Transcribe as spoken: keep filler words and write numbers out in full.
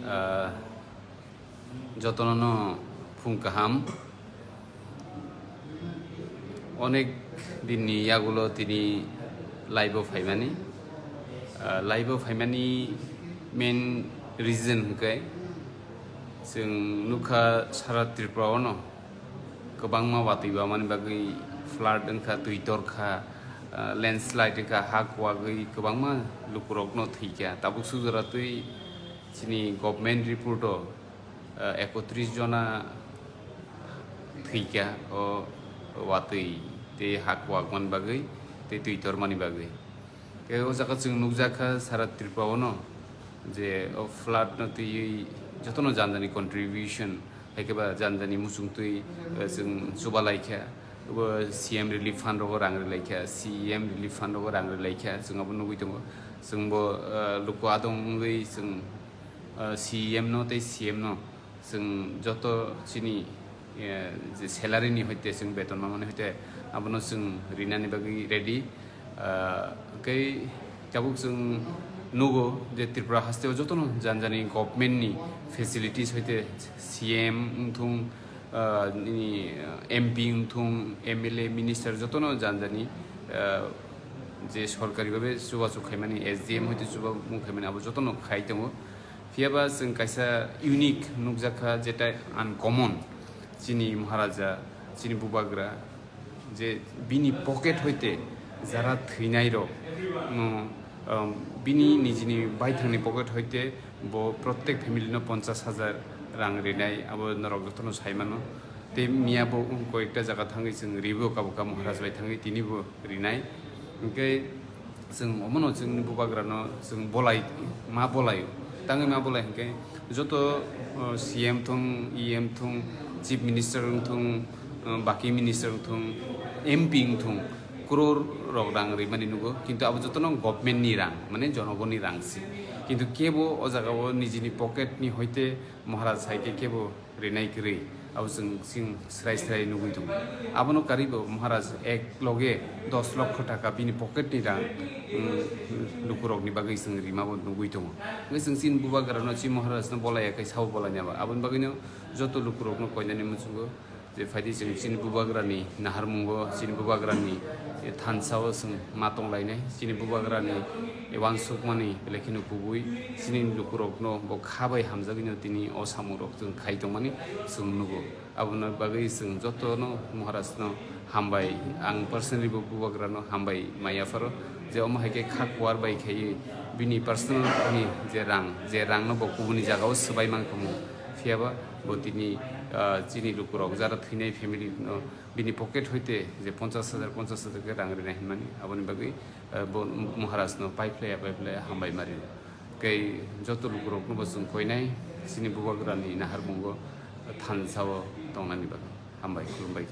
Ah, jotono no phung kaham. Onek dinni yagulo tini live-o phaimani. Ah, live-o phaimani main reason hwnkhe chwng nukha sara Tripura-o no kwbangma watwi bamani bagwi flood wngkha, twi torkha, ah, landslide wngkha, ha kuwagwi kwbangma lukurokno thwikha. Tabuk sujora twi chini government report-o, ah, ekotris jona thwikha o watwi tei ha kuwagmani bagwi tei twi tormani bagwi. Tei o jaga chwng nukjakha sara Tripura-o no je o flood-no twiwi jotono jani jani contribution, hai khe ba jani jani muchung twi, eh, chwng chuba laikha. Bo C M relief fund rogo rang rwlaikha, C M relief fund rogo rang rwlaikha, chwng abo nugwi tongo. Chwngbo, eh, luku adong wngwi chwng, eh, C M no tei C M no chwng joto chini, eh, je salary ni hoite chwng beton mamani hoite abono chwng rinani bagwi ready. Ah, hwnkhe tabuk chwng nugo je Tripura hasteo jotono jani jani government ni facilities hoite C M wngthung, ah, nini, ah, M P wngthung, M L A, minister jotono jani jani, ah, je sorkari babe chubachu khaimani, S D M hoite chubachu khaimani abo jotono khai tongo. Phiyaba chwng kaisa unique nukjakha, jeta uncommon, chini Maharaja, chini Bubagra, je bini pocket hoite jara thwinairok no, um, bini nijini baithangni pocket hoite bo prottek family no ponchas hajar rang rinai, abo norok jotono saimano. Tei miya bo koyekta jaga thangwi chwng ribo, kabo kabo Maharaj bai thangwi tini bo rinai. Hwnkhe chwng omono chwngni Bubagrano chwng bolai, ma bolai, tangwi ma bolai hwnkhe joto, uh, C M thung, E M thung, Chief Minister wngthung, uh, baki minister wngthung, M P wngthung, crore rok rang rimani nugo, kintu abo jotono government ni rang, mane jonogoni rang si. Kintu kebo o jaga o nijini pocket ni hoite Maharaj hai khe kebo rinai kwrwi, abo chwng sing srai srai nugwi tongo. Abono karwi bo Maharaj ek loge dos lokho taka bini pocket ni rang, um, lukurokni bagwi chwng rima bo nugwi tongo. Hwnkhe chwng chini Bubagrano, chini Maharajno bolai ya khe sabo bolai nai ba. Aboni bagwino joto lukurokno koinani muchungo je phaidi chwng chini Bubagrani naharmungo, chini Bubagrani thansa o chwng ma tonglainai, chini Bubagrani wansukmani belai kheno kubui chini lukurokno bo kha bai hamjagwino tini o samungrok chwng khai tongmani chwng nugo. Aboni bagwi chwng jotono Maharajno hambai, ang personally bo Bubagrano hambai maya pharo, je omo hai khe kha kuar bai khaiwi bini personal ni je rang, je rangno bo kubuni jagao swbai man khamu, phiyaba bo tini, ah, chini lukurok jara thwinai family no bini pocket hoite je ponchas hajar, ponchas hajar khe rang rinai hinmani, aboni bagwi, ah, bo Maharajno paiphlaiya, paiphlaiya hambai mari. Tei joto lukurokno bo chwng koinai chini Bubagrani naharmungo thansa o tongnani bagwi. Hambai, khulumbai.